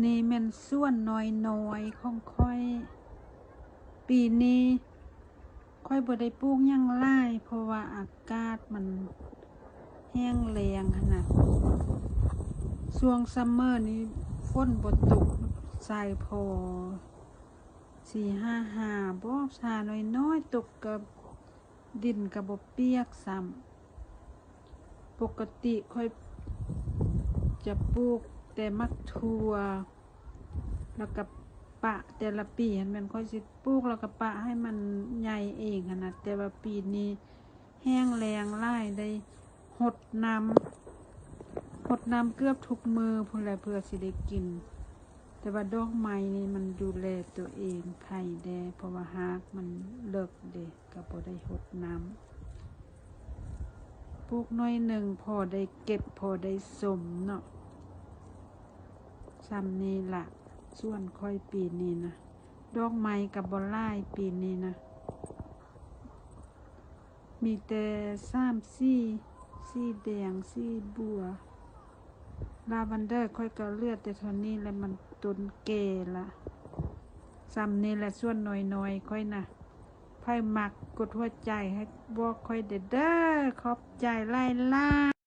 ນີ້ແມ່ນສວນນ້ອຍໆຂອງຂ້ອຍ. ປີນີ້ຂ້ອຍບໍ່ໄດ້ປູກຫຍັງຫຼາຍ ເພາະວ່າອາກາດມັນແຫ້ງແລ້ງຫັ້ນນະ. ຊ່ວງຊັມເມີນີ້ຝົນບໍ່ຕົກ ໃສ່ພໍສີ່ຫ້າຫາບໍ ຫານ້ອຍໆ ຕົກກະ ດິນກະບໍ່ປຽກຊ້ຳ. ປົກກະຕິຂ້ອຍຈະປູກແຕ່ໝາກຖົ່ວ ແລ້ວກະປະ ແຕ່ລະປີຫັ້ນແມ່ນຂ້ອຍຊິປູກ ແລ້ວກະປະໃຫ້ມັນໃຫຍ່ເອງຫັ້ນນະ. ແຕ່ວ່າປີນີ້ແຫ້ງແລ້ງຫຼາຍ ໄດ້ຫົດນ້ຳ ຫົດນ້ຳເກືອບທຸກມື້ພຸ້ນແຫຼະ ເພື່ອຊິໄດ້ກິນ. ແຕ່ວ່າດອກໄມ້ນີ້ມັນດູແລຕົວເອງ ໄພແດ່ ເພາະວ່າຮາກມັນເລິກເດ້ ກະບໍ່ໄດ້ຫົດນ້ຳ. ປູກໜ້ອຍໜຶ່ງ ພໍໄດ້ເກັບ ພໍໄດ້ຊົມເນາະ. ສ່ຳນີ້ລະ ສວນຂ້ອຍປີນີ້ນະ. ດອກໄມ້ກະບໍ່ຫຼາຍປີນີ້ນະ. ມີແຕ່ສາມສີ ສີແດງ ສີບົວ. ລາເວັນເດີຂ້ອຍກະເຫຼືອແຕ່ເທົ່ານີ້ແຫຼະ ມັນຕົ້ນແກ່ລະ. ສ່ຳນີ້ແຫຼະສວນນ້ອຍໆຂ້ອຍນະ. ໃຜມັກກົດຫົວໃຈໃຫ້ບອກຂ້ອຍແດ່ເດີ. ຂອບໃຈຫຼາຍໆ.